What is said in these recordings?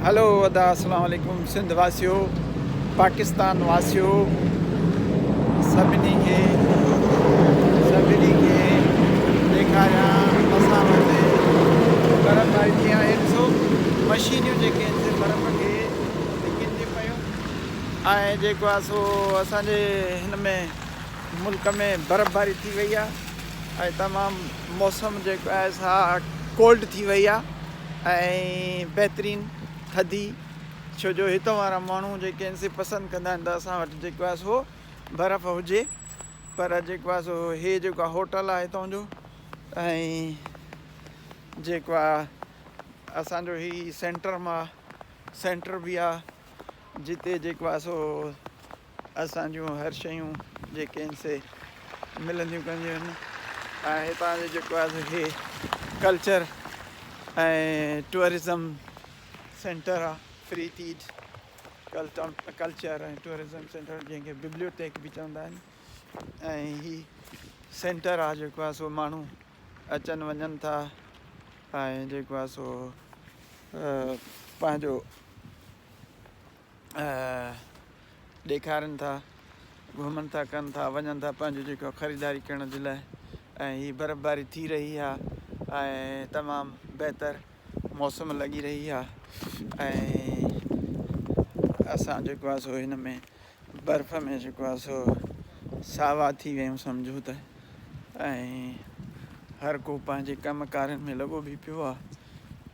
هلو ادا اسلام عليڪم سنڌ واسيو پاڪستان واسيو سڀني کي سڀني کي ڏيکاريان اسان وٽ برف آئي ٿي آهي ڏسو مشينيون جيڪي آهن سي برف کي ڌڪين ٿي پيون ۽ جيڪو آهي سو اسان جي هن ۾ ملڪ ۾ برف باري ٿي وئي آهي ۽ تمام موسم جيڪو آهي سا ڪولڊ ٿي وئي آهي ۽ بهترين ٿڌي ڇو جو هتان وارا ماڻهو جيڪي آهن سي پسند ڪندا آهن ته اسان وٽ جيڪو آهي سو برف هجي پر جيڪو آهي سو هي جيڪو آهي هوٽل آهي هتان جو ۽ جيڪو آهي اسانجو هي سينٽر مان سينٽر به آهي جتي جيڪو آهي سو اسان جون هر شيون جيڪي آهن سي ملنديون ڪنديون آهن ۽ هتان جو جيڪو آهي سو هي ڪلچر ۽ ٽوئرزم سينٽر آهي فري تيج ڪلچر ۽ ٽوئرزم سينٽر جنهن کي ببليوٽيڪ به چوندا آهن ۽ هي سينٽر آهي جيڪو آهي سو ماڻهو اچن وڃن ٿا ۽ جيڪو آهي سو پنهنجو ڏيکارين ٿا گهمن ٿا ڪن ٿا وڃن ٿا پنهنجو جيڪو خريداري ڪرڻ جي لاء ۽ هي برفباري ٿي رهي آ ۽ تمام بهتر موسم لڳي رهي آ ۽ اسان جيڪو آ سو هن ۾ برف ۾ جيڪو آ سو ساوا ٿي ويا آهيون سمجهو ته ۽ هر ڪو پنهنجي ڪم ڪارين ۾ لڳو به پيو آ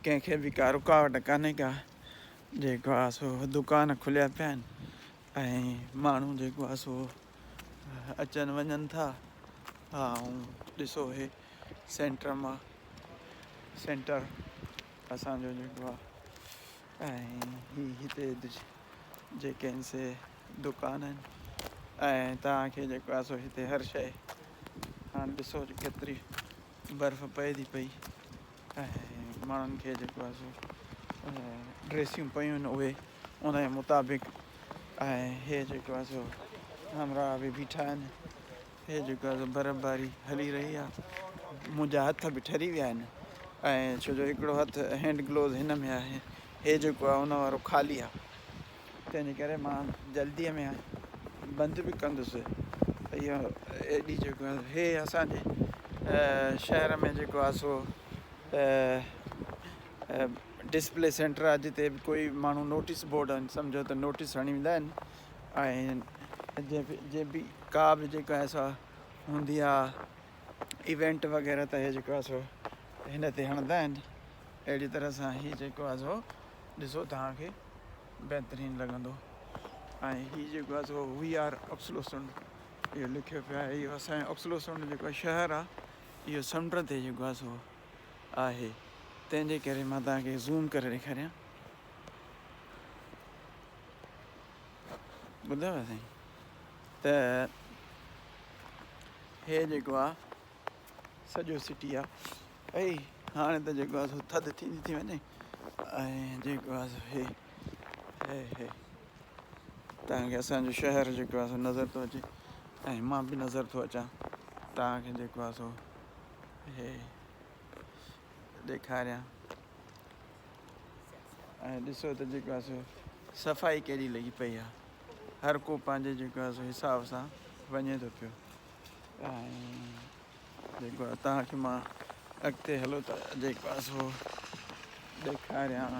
ڪنهن کي به ڪا رڪاوٽ ڪانهي ڪا جيڪو آ سو دڪان کليا پيا آهن ۽ ماڻهو جيڪو آ سو اچن وڃن ٿا ۽ ڏسو هي سينٽر مان سينٽر اسانجو جيڪو آ ۽ هي هتي جيڪي آهن سي دڪان آهن ۽ توهان کي جيڪو آ سو هتي هر شي هاڻ ڏسو ڪيتري برف پئي ٿي پئي ۽ ماڻهن کي جيڪو آهي سو ڊريسيون پيون آهن اهي ان جي مطابق ۽ هي جيڪو آهي سو همراهه به بيٺا آهن هي جيڪو آهي سو برف باري هلي رهي آهي منهنجا هٿ به ٺري ويا آهن ۽ ڇو جو هڪڙو هٿ هينڊ گلوز هن ۾ آهي هي جيڪو آهي ان وارو خالي آهي تنهن جي ڪري مان جلدي ۾ بند به ڪندس اهو ايڏي جيڪو آهي هي اسانجي شهر ۾ جيڪو آهي سو ڊسپلي سينٽر آهي جتي به ڪوئي ماڻهو نوٽيس بورڊ آهن سمجهو ته نوٽيس هڻي ويندا آهن ۽ جنهن به ڪا به جيڪا آهي سا هوندي آهي ايونٽ وغيره ته هي جيڪو آهي سو هن تي هڻندا آهن اهڙي طرح سان هي جيڪو آهي سو ڏسو توهان کي بهترين لڳندو ۽ هي جيڪو آهي سو وي آر اپسلو سنڊ اهو لکيو پيو آهي اهو اسان جو اپسلو سنڊ جيڪو آهي شهر آهي اهو سمنڊ تي جيڪو آهي سو آهي تنهن جي ڪري مان توهان کي زوم ڪري ڏيکاريان ٻڌو سائين ته هي جيڪو آهي سڄو سٽي آ اي هاڻي ته جيڪو آ سو ٿڌ ٿيندي ٿي وڃي ۽ جيڪو آ سو هي هي هي توهان کي اسانجو شهر جيڪو آ سو نظر ٿو اچي ۽ مان به نظر ٿو اچان توهان کي جيڪو آ سو هي ڏيکاريان ۽ ڏسو ته جيڪو آ سو صفائي ڪهڙي لڳي پئي آ هر ڪو پنهنجي جيڪو آ سو حساب سان وڃي ٿو پيو ۽ جيڪو آهي توهان کي مان اڳتي هلو ته جيڪو آهي سو ڏيکاريان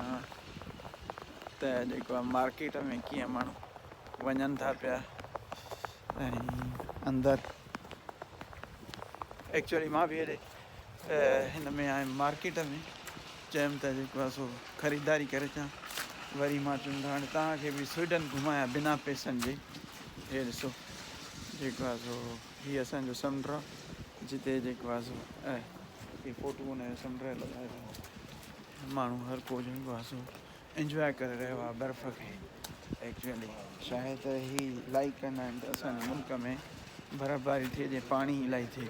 ته جيڪو آهي مارڪيٽ ۾ ڪيئن ماڻهو وڃن ٿا پيا ۽ اندر ايڪچوئلي مان به هيڏي هن ۾ آيم مارڪيٽ ۾ چيم ته جيڪو آهي سو خريداري ڪري اچان وري مان چيم ته هاڻي توهان کي به سوئيڊن گهمايان بنا پئسن جي هي ڏسو جيڪو آهي سو هي اسان جو سمنڊ آ جتي جيڪو آهي سو ۽ هي فوٽو ان جو سمنڊ جو لڳايو آهي ماڻهو هر ڪو جيڪو آهي سو انجواء ڪري رهيو آهي برف کي ايڪچوئلي شايد ته هي لائيڪ ڪندا آهن ته اسان جي ملڪ ۾ برف باري ٿئي جي پاڻي الاهي ٿئي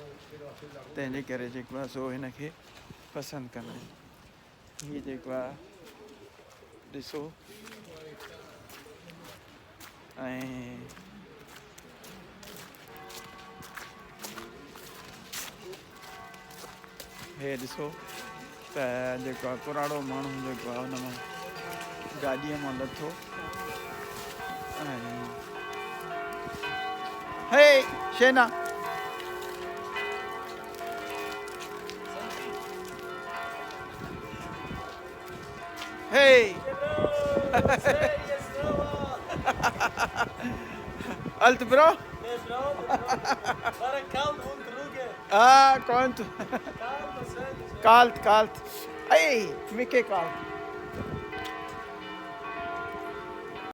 تنهن جي ڪري جيڪو آهي سو هن کي پسند ڪندا آهن هي جيڪو آهي ڏسو ۽ هي ڏسو ته جيڪو آهي ڪراڙو ماڻهو جيڪو آهي ان مان گاڏيء مان لٿو ۽ هي شينا هي Alt bra? Det är bra, det är bra. Bara kallt och ruge. Ah, skönt. Kallt och svensk. Kallt, kallt. Ej, mycket kallt.